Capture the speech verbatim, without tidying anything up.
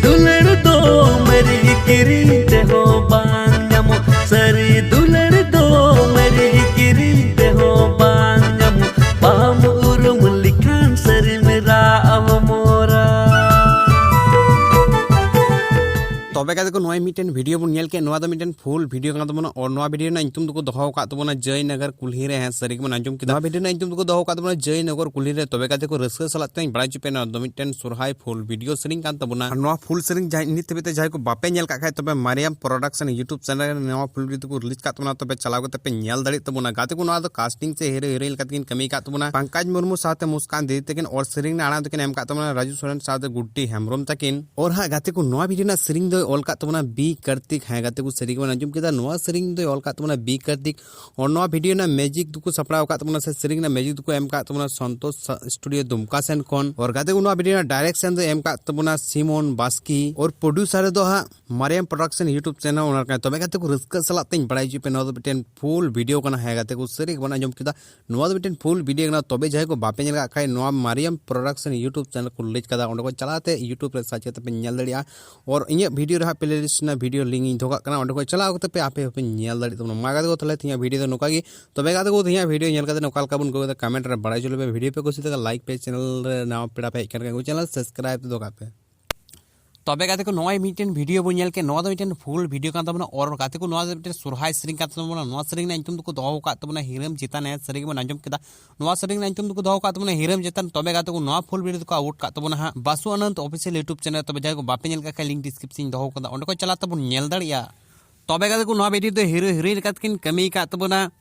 ᱫᱩᱞᱟᱹᱲ ᱫᱚ ᱢᱟᱹᱨᱤ ᱠᱤᱨᱤᱧ ᱛᱮᱦᱚᱸ ᱵᱟᱝ ᱧᱟᱢᱚᱜ, ᱥᱟᱹᱨᱤ ᱫᱩᱞᱟᱹᱲ ᱫᱚ ᱢᱟᱹᱨᱤ ᱠᱤᱨᱤᱧ ᱛᱮᱦᱚᱸ ᱵᱟᱝ ᱧᱟᱢᱚᱜ, ᱵᱟᱢ ᱩᱨᱩᱢ ᱞᱮᱠᱷᱟᱱ ᱥᱟᱹᱨᱤᱢ ᱨᱟᱜ ᱦᱚᱢᱚᱨᱟ᱾ ᱛᱚᱵᱮ ᱜᱟᱛᱮ ᱠᱚ, ᱱᱚᱣᱟ ᱢᱤᱫᱴᱮᱱ ᱵᱷᱤᱰᱤᱭᱳ ᱵᱚᱱ ᱧᱮᱞ ᱠᱮᱫ, ᱱᱚᱣᱟ ᱫᱚ ᱢᱤᱫᱴᱮᱱ ᱯᱷᱩᱞ ᱵᱷᱤᱰᱤᱭᱳ ᱠᱟᱱ ᱛᱟᱵᱚᱱᱟ᱾ ᱟᱨ ᱱᱚᱣᱟ ᱵᱷᱤᱰᱤᱭᱳ ᱨᱮᱱᱟᱜ ᱧᱩᱛᱩᱢ ᱫᱚᱠᱚ ᱫᱚᱦᱚ ᱟᱠᱟᱫ ᱛᱟᱵᱚᱱᱟ ᱡᱚᱭᱱᱚᱜᱚᱨ ᱠᱩᱞᱦᱤ ᱨᱮ᱾ ᱦᱮᱸ, ᱥᱟᱹᱨᱤ ᱜᱮᱵᱚᱱ ᱟᱸᱡᱚᱢ ᱠᱮᱫᱟ, ᱱᱚᱣᱟ ᱵᱷᱤᱰᱤᱭᱳ ᱨᱮᱱᱟᱜ ᱧᱩᱛᱩᱢ ᱫᱚᱠᱚ ᱫᱚᱦᱚ ᱟᱠᱟᱫ ᱛᱟᱵᱚᱱᱟ ᱡᱚᱭᱱᱚᱜᱚᱨ ᱠᱩᱞᱦᱤ ᱨᱮ᱾ ᱛᱚᱵᱮ ᱜᱟᱛᱮ ᱠᱚ, ᱨᱟᱹᱥᱠᱟᱹ ᱥᱟᱞᱟᱜ ᱛᱮᱧ ᱵᱟᱲᱟᱭ ᱦᱚᱪᱚ ᱯᱮᱭᱟ, ᱱᱚᱣᱟ ᱫᱚ ᱢᱤᱫᱴᱮᱱ ᱥᱚᱨᱦᱟᱭ ᱯᱷᱩᱞ ᱵᱷᱤᱰᱤᱭᱳ ᱥᱮᱨᱮᱧ ᱠᱟᱱ ᱛᱟᱵᱚᱱᱟ᱾ ᱟᱨ ᱱᱚᱣᱟ ᱯᱷᱩᱞ ᱥᱮᱨᱮᱧ ᱡᱟᱦᱟᱸᱭ ᱱᱤᱛ ᱦᱟᱹᱵᱤᱡ ᱛᱮ ᱡᱟᱦᱟᱸᱭ ᱠᱚ ᱵᱟᱯᱮ ᱧᱮᱞ ᱠᱟᱜ ᱠᱷᱟᱡ, ᱛᱚᱵᱮ ᱢᱟᱨᱤᱭᱟᱢ ᱯᱨᱚᱰᱟᱠᱥᱚᱱ ᱭᱩᱴᱩᱵᱽ ᱪᱮᱱᱮᱞ ᱨᱮ ᱱᱚᱣᱟ ᱯᱷᱩᱞ ᱵᱷᱤᱰᱤᱭᱳ ᱫᱚᱠᱚ ᱨᱤᱞᱤᱡᱽ ᱠᱟᱜ ᱛᱟᱵᱚᱱᱟ, ᱛᱚᱵᱮ ᱪᱟᱞᱟᱣ ᱠᱟᱛᱮ ᱯᱮ ᱧᱮᱞ ᱫᱟᱲᱮᱭᱟᱜ ᱛᱟᱵᱚᱱᱟ᱾ ᱜᱟᱛᱮ ᱠᱚ, ᱱᱚᱣᱟ ᱫᱚ ᱠᱟᱥᱴᱤᱝ ᱥᱮ ᱦᱤᱨᱳ ᱦᱤᱨᱳᱭᱤᱱ ᱞᱮᱠᱟ ᱛᱮᱠᱤᱱ ᱠᱟᱹᱢᱤ ᱟᱠᱟᱫ ᱛᱟᱵᱚᱱᱟ᱾ ᱯᱟᱝᱠᱟᱡᱽ ᱢᱩᱨᱢᱩ ᱥᱟᱶᱛᱮ ᱢᱩᱥᱠᱟᱱ ᱫᱤᱫᱤ ᱛᱟᱹᱠᱤᱱ, ᱟᱨ ᱥᱮᱨᱮᱧ ᱨᱮᱱᱟᱜ ᱟᱲᱟᱝ ᱫᱚᱠᱤᱱ ᱮᱢ ᱟᱠᱟᱫ ᱛᱟᱵᱚᱱᱟ ᱨᱟᱡᱩ ᱥᱚᱨᱮᱱ ᱥᱟᱶᱛᱮ ᱜᱩᱰᱰᱤ ᱦᱮᱢᱵᱨᱚᱢ ᱛᱟᱹᱠᱤᱱ᱾ ᱟᱨ ᱦᱟᱸᱜ ᱜᱟᱛᱮ ᱠᱚ, ᱱᱚᱣᱟ ᱵᱷᱤᱰᱤᱭᱳ ᱨᱮᱱᱟᱜ ᱥᱮᱨᱮᱧ ᱫᱚᱭ ᱚᱞ ᱟᱠᱟᱫ ᱛᱟᱵᱚᱱᱟ ᱵᱤ ᱠᱟᱨᱛᱤᱠ᱾ ᱦᱮᱸ ᱜᱟᱛᱮ ᱠᱚ, ᱥᱟᱹᱨᱤ ᱜᱮᱵᱚᱱ ᱟᱸᱡᱚᱢ ᱠᱮᱫᱟ, ᱱᱚᱣᱟ ᱥᱮᱨᱮᱧ ᱫᱚᱭ ᱚᱞ ᱟᱠᱟᱫ ᱛᱟᱵᱚᱱᱟ ᱵᱤ ᱠᱟᱨᱛᱤᱠ᱾ ᱟᱨ ᱱᱚᱣᱟ ᱵᱷᱤᱰᱤᱭᱳ ᱨᱮᱱᱟᱜ ᱢᱤᱭᱩᱡᱤᱠ ᱫᱚᱠᱚ ᱥᱟᱯᱲᱟᱣ ᱟᱠᱟᱫ ᱛᱟᱵᱚᱱᱟ, ᱥᱮ ᱥᱮᱨᱮᱧ ᱨᱮᱱᱟᱜ ᱢᱤᱭᱩᱡᱤᱠ ᱫᱚᱠᱚ ᱮᱢ ᱟᱠᱟᱫ ᱛᱟᱵᱚᱱᱟ ᱥᱚᱱᱛᱳᱥ ᱥᱟ-, ᱥᱴᱩᱰᱤᱭᱳ ᱫᱩᱢᱠᱟ ᱥᱮᱱ ᱠᱷᱚᱱ᱾ ᱟᱨ ᱜᱟᱛᱮ ᱠᱚ, ᱱᱚᱣᱟ ᱵᱷᱤᱰᱤᱭᱳ ᱨᱮᱱᱟᱜ ᱰᱟᱭᱨᱮᱠᱥᱚᱱ ᱫᱚᱭ ᱮᱢ ᱟᱠᱟᱫ ᱛᱟᱵᱚᱱᱟ ᱥᱤᱢᱚᱱ ᱵᱟᱥᱠᱤ᱾ ᱟᱨ ᱯᱨᱚᱰᱭᱩᱥᱟᱨ ᱫᱚ ᱦᱟᱸᱜ ᱢᱟᱨᱤᱭᱟᱢ ᱯᱨᱚᱰᱟᱠᱥᱚᱱ ᱭᱩᱴᱩᱵᱽ ᱪᱮᱱᱮᱞ ᱚᱱᱟ ᱠᱟᱱᱟ᱾ ᱛᱚᱵᱮ ᱜᱟᱛᱮ ᱠᱚ, ᱨᱟᱹᱥᱠᱟᱹ ᱥᱟᱞᱟᱜ ᱛᱮᱧ ᱵᱟᱲᱟᱭ ᱦᱚᱪᱚᱭᱮᱫ ᱯᱮ, ᱱᱚᱣᱟ ᱫᱚ ᱢᱤᱫᱴᱮᱱ ᱯᱷᱩᱞ ᱵᱷᱤᱰᱤᱭᱳ ᱠᱟᱱᱟ᱾ ᱦᱮᱸ ᱜᱟᱛᱮ ᱠᱚ, ᱥᱟᱹᱨᱤ ᱜᱮᱵᱚᱱ ᱟᱸᱡᱚᱢ ᱠᱮᱫᱟ, ᱱᱚᱣᱟ ᱫᱚ ᱢᱤᱫᱴᱮᱱ ᱯᱷᱩᱞ ᱵᱷᱤᱰᱤᱭᱳ ᱠᱟᱱᱟ᱾ ᱛᱚᱵᱮ ᱡᱟᱦᱟᱸᱭ ᱠᱚ ᱵᱟᱯᱮ ᱧᱮᱞ ᱠᱟᱜ ᱠᱷᱟᱡ, ᱱᱚᱣᱟ ᱢᱟᱨᱤᱭᱟᱢ ᱯᱨᱚᱰᱟᱠᱥᱚᱱ ᱭᱩᱴᱩᱵᱽ ᱪᱮᱱᱮᱞ ᱠᱚ ᱨᱤᱞᱤᱡᱽ ᱠᱟᱫᱟ, ᱚᱸᱰᱮ ᱠᱷᱚᱱ ᱪᱟᱞᱟᱣ ᱠᱟᱛᱮ ᱭᱩᱴᱩᱵᱽ ᱨᱮ ᱥᱟᱨᱪ ᱠᱟᱛᱮ ᱯᱮ ᱧᱮᱞ ᱫᱟᱲᱮᱭᱟᱜᱼᱟ᱾ ᱟᱨ ᱤᱧᱟᱹᱜ ᱵᱷᱤᱰᱤᱭᱳ ᱨᱮ ᱦᱟᱸᱜ ᱯᱞᱮᱞᱤᱥᱴ ᱨᱮᱱᱟᱜ ᱵᱷᱤᱰᱤᱭᱳ ᱞᱤᱝᱠ ᱤᱧ ᱫᱚᱦᱚ ᱠᱟᱜ ᱠᱟᱱᱟ, ᱚᱸᱰᱮ ᱠᱷᱚᱱ ᱪᱟᱞᱟᱣ ᱠᱟᱛᱮ ᱯᱮ ᱟᱯᱮ ᱦᱚᱸᱯᱮ ᱧᱮᱞ ᱫᱟᱲᱮᱭᱟᱜ ᱛᱟᱵᱚᱱᱟ᱾ ᱢᱟ ᱜᱟᱛᱮ ᱠᱚ, ᱛᱟᱦᱚᱞᱮ ᱛᱮᱦᱮᱧᱟᱜ ᱵᱷᱤᱰᱤᱭᱳ ᱫᱚ ᱱᱚᱝᱠᱟ ᱜᱮ᱾ ᱛᱚᱵᱮ ᱜᱟᱛᱮ ᱠᱚ, ᱛᱮᱦᱮᱧᱟᱜ ᱵᱷᱤᱰᱤᱭᱳ ᱧᱮᱞ ᱠᱟᱛᱮ ᱚᱠᱟ ᱞᱮᱠᱟ ᱵᱚᱱ ᱟᱹᱭᱠᱟᱹᱣ ᱠᱮᱫᱟ, ᱠᱚᱢᱮᱱᱴ ᱨᱮ ᱵᱟᱲᱟᱭ ᱦᱚᱪᱚ ᱞᱮᱯᱮ᱾ ᱵᱷᱤᱰᱤᱭᱳ ᱯᱮ ᱠᱩᱥᱤ ᱞᱮᱠᱷᱟᱱ ᱞᱟᱭᱤᱠ ᱯᱮ, ᱪᱮᱱᱮᱞ ᱨᱮ ᱱᱟᱣᱟ ᱯᱮᱲᱟ ᱯᱮ ᱦᱮᱡ ᱠᱟᱱ ᱠᱷᱟᱱ ᱪᱮᱱᱮᱞ ᱥᱟᱵᱥᱠᱨᱟᱭᱤᱵ ᱫᱚᱦᱚ ᱠᱟᱜ ᱯᱮ᱾ ᱛᱚᱵᱮ ᱜᱟᱛᱮ ᱠᱚ, ᱱᱚᱜᱼᱚᱭ ᱢᱤᱫᱴᱮᱱ ᱵᱷᱤᱰᱤᱭᱳ ᱵᱚᱱ ᱧᱮᱞ ᱠᱮᱫ, ᱱᱚᱣᱟ ᱫᱚ ᱢᱤᱫᱴᱮᱱ ᱯᱷᱩᱞ ᱵᱷᱤᱰᱤᱭᱳ ᱠᱟᱱ ᱛᱟᱵᱚᱱᱟ᱾ ᱟᱨ ᱜᱟᱛᱮ ᱠᱚ, ᱱᱚᱣᱟ ᱫᱚ ᱢᱤᱫᱴᱮᱱ ᱥᱚᱨᱦᱟᱭ ᱥᱮᱨᱮᱧ ᱠᱟᱱ ᱛᱟᱵᱚᱱᱟ᱾ ᱱᱚᱣᱟ ᱥᱮᱨᱮᱧ ᱨᱮᱱᱟᱜ ᱧᱩᱛᱩᱢ ᱫᱚᱠᱚ ᱫᱚᱦᱚ ᱟᱠᱟᱫ ᱛᱟᱵᱚᱱᱟ ᱦᱤᱨᱟᱹᱢ ᱪᱮᱛᱟᱱ᱾ ᱦᱮᱸ, ᱥᱟᱹᱨᱤ ᱜᱮᱵᱚᱱ ᱟᱸᱡᱚᱢ ᱠᱮᱫᱟ, ᱱᱚᱣᱟ ᱥᱮᱨᱮᱧ ᱨᱮᱱᱟᱜ ᱧᱩᱛᱩᱢ ᱫᱚᱠᱚ ᱫᱚᱦᱚ ᱟᱠᱟᱫ ᱛᱟᱵᱚᱱᱟ ᱦᱤᱨᱟᱹᱢ ᱪᱮᱛᱟᱱ᱾ ᱛᱚᱵᱮ ᱜᱟᱛᱮ ᱠᱚ, ᱱᱚᱣᱟ ᱯᱷᱩᱞ ᱵᱷᱤᱰᱤᱭᱳ ᱫᱚᱠᱚ ᱟᱯᱞᱳᱰ ᱠᱟᱜ ᱛᱟᱵᱚᱱᱟ ᱦᱟᱸᱜ ᱵᱟᱥᱩ ᱟᱱᱚᱱᱫ ᱚᱯᱷᱤᱥᱤᱭᱟᱞ ᱭᱩᱴᱩᱵᱽ ᱪᱮᱱᱮᱞ᱾ ᱛᱚᱵᱮ ᱡᱟᱦᱟᱸᱭ ᱠᱚ ᱵᱟᱯᱮ ᱧᱮᱞ ᱠᱟᱜ ᱠᱷᱟᱡ, ᱞᱤᱝᱠ ᱰᱤᱥᱠᱨᱤᱯᱥᱚᱱ ᱤᱧ ᱫᱚᱦᱚ ᱠᱟᱫᱟ, ᱚᱸᱰᱮ ᱠᱷᱚᱱ ᱪᱟᱞᱟᱣ ᱛᱟᱵᱚᱱ ᱧᱮᱞ ᱫᱟᱲᱮᱭᱟᱜᱼᱟ᱾ ᱛᱚᱵᱮ ᱜᱟᱛᱮ ᱠᱚ, ᱱᱚᱣᱟ ᱵᱷᱤᱰᱤᱭᱳ ᱫᱚ ᱦᱤᱨᱳ ᱦᱤᱨᱳᱭᱤᱱ ᱞᱮᱠᱟ ᱛᱮᱠᱤᱱ ᱠᱟᱹᱢᱤ ᱟᱠᱟᱫ ᱛᱟᱵᱚᱱᱟ